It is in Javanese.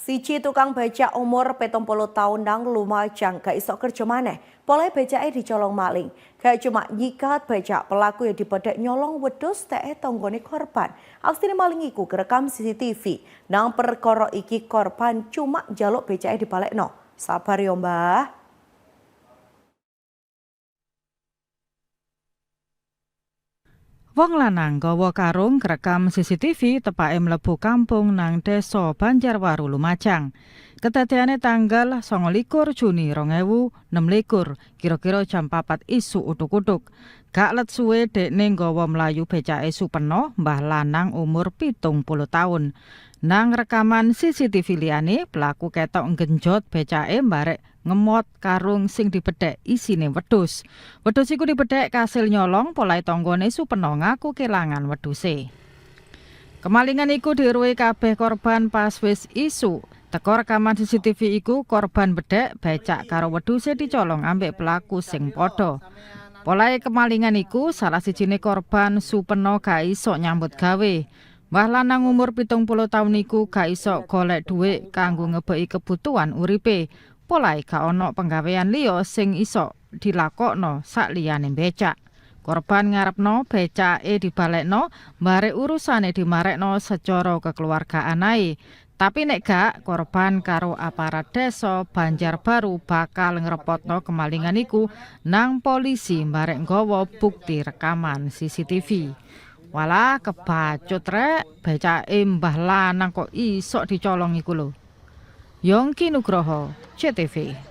Siji tukang becak umur 70 tahun nang Lumajang gak iso kerja maneh. Polahe becake dicolong maling. Gak cuma nyikat becak, pelaku yang dibedek nyolong wedhus teke tanggane korban. Aksine maling iku kerekam CCTV. Nang perkara iki korban cuma njaluk becake dibalekno. Sabar yo, Mbah. Wong lanang gawa karung kerekam CCTV tepake mlebu kampung nang Desa Banjarwaru, Lumajang. Kedadeane tanggal 29 Juni 2026, kira-kira jam 4 isuk utuk-utuk. Gak let suwe dekne nggawa mlayu becake Supeno, mbah lanang umur 70 tahun. Nang rekaman CCTV liyane, pelaku ketok nggenjot becake mbarek ngemot karung sing dibedhek isine wedhus. Wedhus iku dibedhek kasil nyolong, polahe tanggane Supeno ngaku kelangan wedhuse. Kemalingan iku diweruhi kabeh korban pas wis isuk. Teko rekaman CCTV iku, korban bedhek becak karo wedhuse dicolong ambek pelaku sing padha. Polahe kemalingan iku, salah sijine korban Supeno gak iso nyambut gawe. Mbah lanang umur 70 tahun iku gak iso golek dhuwit kanggo ngebeki kebutuhan uripe. Polahe gak ono penggawean liya sing iso dilakokno sak liyane becak. Korban ngarepno becake dibalekno, barek urusane dimarekno secara kekeluargaan ae. Tapi nek gak, korban karo aparat Desa Banjarbaru bakal ngrepotno kemalingan iku nang polisi barek nggawa bukti rekaman CCTV. Walah, kebacut rek, becake mbah lanang kok isok dicolong iku lho. Yongki Nugroho, JTV.